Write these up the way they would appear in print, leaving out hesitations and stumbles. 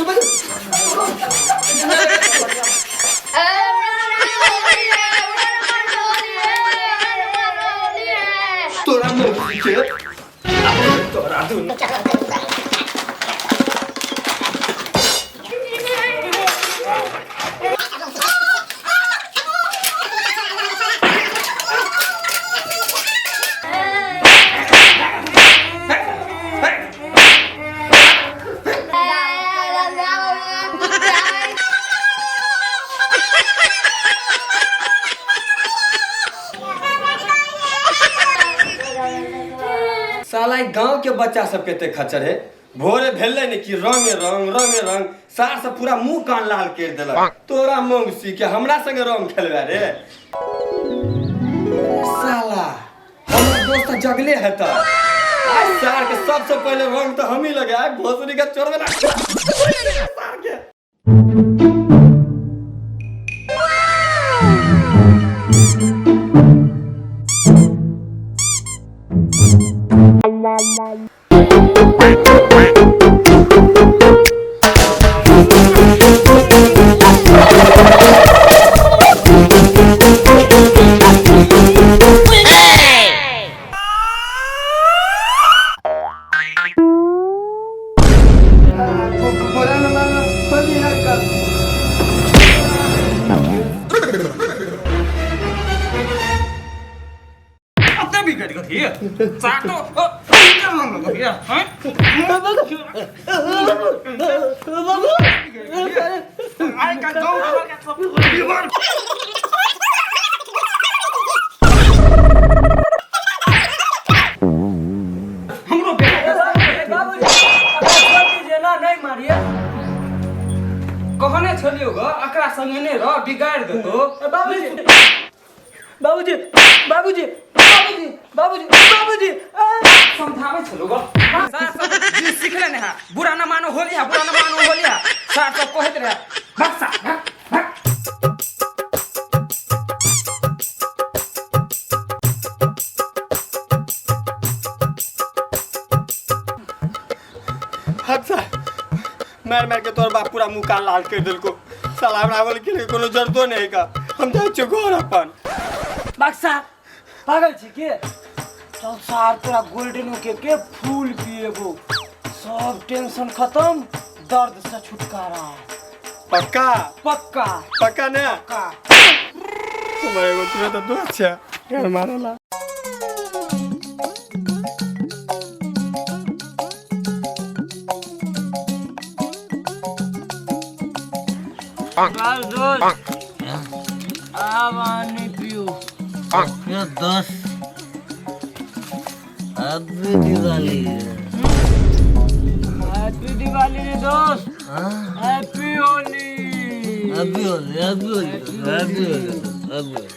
बाजू। तोरा मौसी के तोरा दुनू। साला ई गांव के बच्चा सब कते खच्चर है। भोरे भेलै ने कि रंगे रंग रंगे रंग, सार सब पूरा मुंह कान लाल कर देलक। तोरा मौसी के हमरा संगे रंग खेलबे रे साला। हमर दोस्त जगले है त आज सार के सबसे पहले रंग तो हम ही लगाए, भोसड़ी के छोड़बे ना सार के। अते बिगड़ गई साटो हैं। आई का गाँव के सब बीमार। हमरो बेटा। बाबूजी, छोड़ दीजिए ना, नहीं मारिए। कहने छलियो ग, एकरा संगे ने रह, बिगाड़ देतो। बाबूजी, बाबूजी, बाबूजी, बाबूजी, बाबूजी, बाबूजी। समझाबै छलो ग, सार सब जे सिखले ने है, बुरा न मानो होली है, बुरा न मानो होली है, सार सब कहैत रहे। बक्सा भाग भाग। अच्छा, मार मार के तोर बाप पूरा मुंह कान लाल कर देलको। साला हमरा बोल के कोनो जरूरतो नहीं का, हम जाइ छियो घर अपन। बक्सा, पागल छी के? चल सार, तोरा गोल्डन के फूल पिएबो, सब टेंशन खत्म, दर्द से छुटकारा। पक्का? पक्का। पक्का ना? पक्का। तुम्हारे एगो तुम्हें तो दोस्त छै घर मारला। चल दोस्त, आब नहीं पियो। ये 10 हैप्पी दिवाली। हैप्पी दिवाली रे दोस्त। हाँ? Happy Holi. Happy Holi, happy Holi, happy Holi, happy Holi.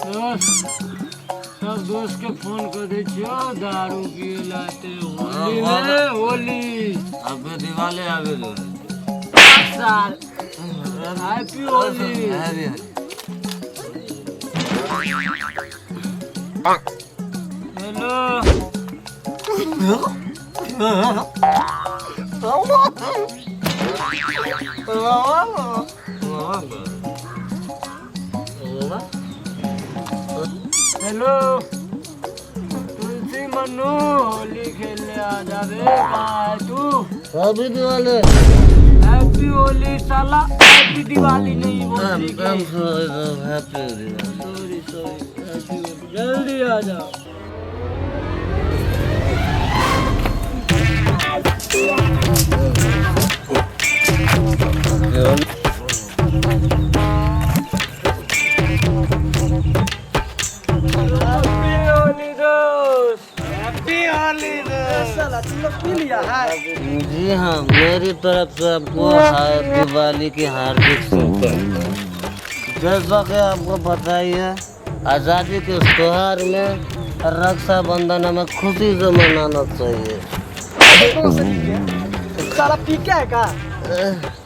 दोस्त, सब दोस्त के फोन कर दे छियो, दारू पिए लाते होली में होली। Happy Diwali, happy Diwali. साल happy Holi. Happy Holi. Hello. Hello Tulsi, Mannu, Holi खेलने आ जाबे। कहाँ है तू? हैप्पी दिवाली। हैप्पी होली साला, हैप्पी दिवाली नहीं बोलती। I'm sorry, happy Diwali. Sorry sorry, happy Holi, जल्दी आ जाओ। हैप्पी होली दोस्त। हैप्पी होली। साला तुम लोग पी लिया है? जी हाँ, मेरी तरफ से आपको दिवाली की हार्दिक शुभकामनाएं। जैसा कि आपको पता ही है, आज़ादी के त्योहार में रक्षाबंधन हमें खुशी से मनाना चाहिए। साला पी क्या है का?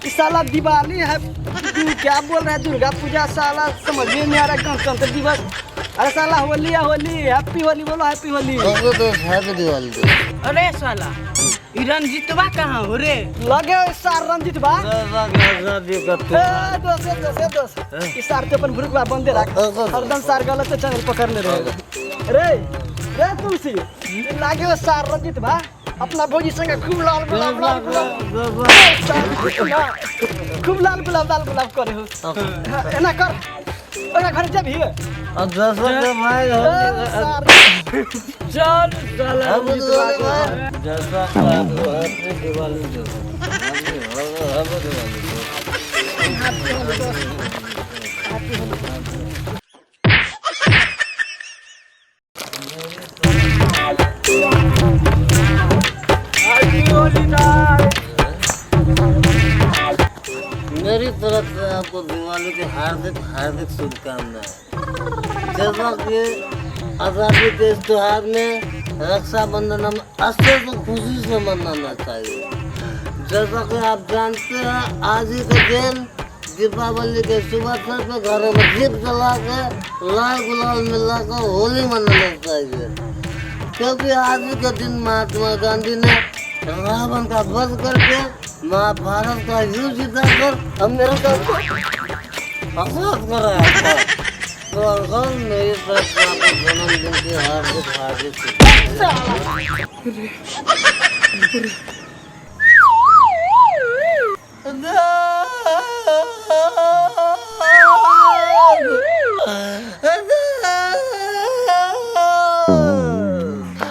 ई साला दिवाली है, तू क्या बोल रहा है दुर्गा पूजा? साला समझ में नहीं आ रहा, गणतंत्र दिवस। अरे साला होली है होली, हैप्पी होली बोलो, हैप्पी होली। सबको दोस्त हैप्पी दिवाली दो। अरे साला ई रंजीतवा कहाँ हो रे? लगे सार रंजीत बा। आजादी का ए दोस्त ए दोस्त ए दोस्त, ई सार के अपन भुरुकवा बंदे राख, हरदम सार गलत चैनल पकड़ने रहे। रे रे तुलसी, ई लागे वो सार रंजीत बा अपना भौजी संगे खूब लाल गुलाब लाल गुलाब खूब लाल गुलाब लाल गुलाब करे हो। एना कर, ओकरा घर जेबही। और जैसा कि भाई ए, सार चल साला हैप्पी दिवाली भाई। जैसा कि आपको हैप्पी दिवाली दो, हैप्पी दिवाली दो। मेरी तरफ से आपको दिवाली की हार्दिक हार्दिक शुभकामनाएं। जैसा कि आज़ादी के इस त्योहार में रक्षाबंधन हम अच्छे से खुशी से मनाना चाहिए। जैसा कि आप जानते हैं आज ही के दिन दीपावली के शुभ अवसर पर घरों में दीप जला के लाल गुलाल मिला कर होली मनाना चाहिए, क्योंकि आज ही के दिन महात्मा गांधी ने रावण का वध करके महाभारत का युद्ध जीता कर अमेरिका को आजाद कराया था। तो अंकल मेरी तरफ से आपको जन्मदिन की हार्दिक हार्दिक शुभकामनाएं।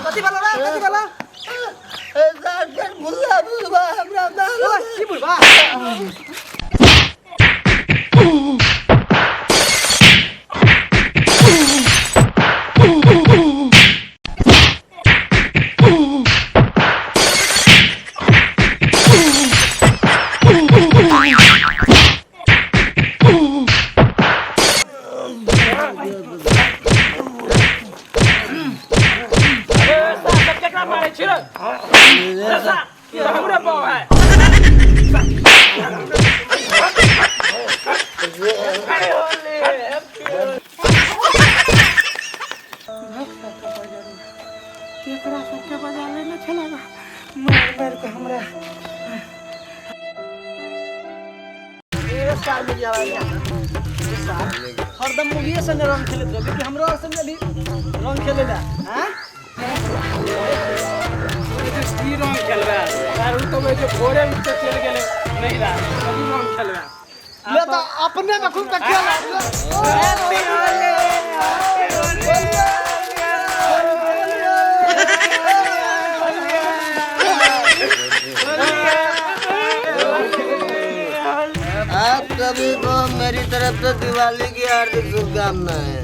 कथी वाला रे, कथी वाला? ओए, की बुढ़बा? केकरा मारे छी रे? ये हमरे पाव है। केकरा सबके बजा लेने छला मार मार के हमरा। ए सार मिल जावा ए सार हरदम मुगिए संगे रंग खेलत रहे, लेकिन हमरो और संगे भी रंग खेलेला। हां की रंग खेलबे यार? उ तो जे भोरे उठ के चल गेले नहीं रा, कभी रंग खेलबे ले तो अपने में खूब तक खेला। Happy Holi, happy Holi. आप सभी को मेरी तरफ से दिवाली की हार्दिक शुभकामनाएं।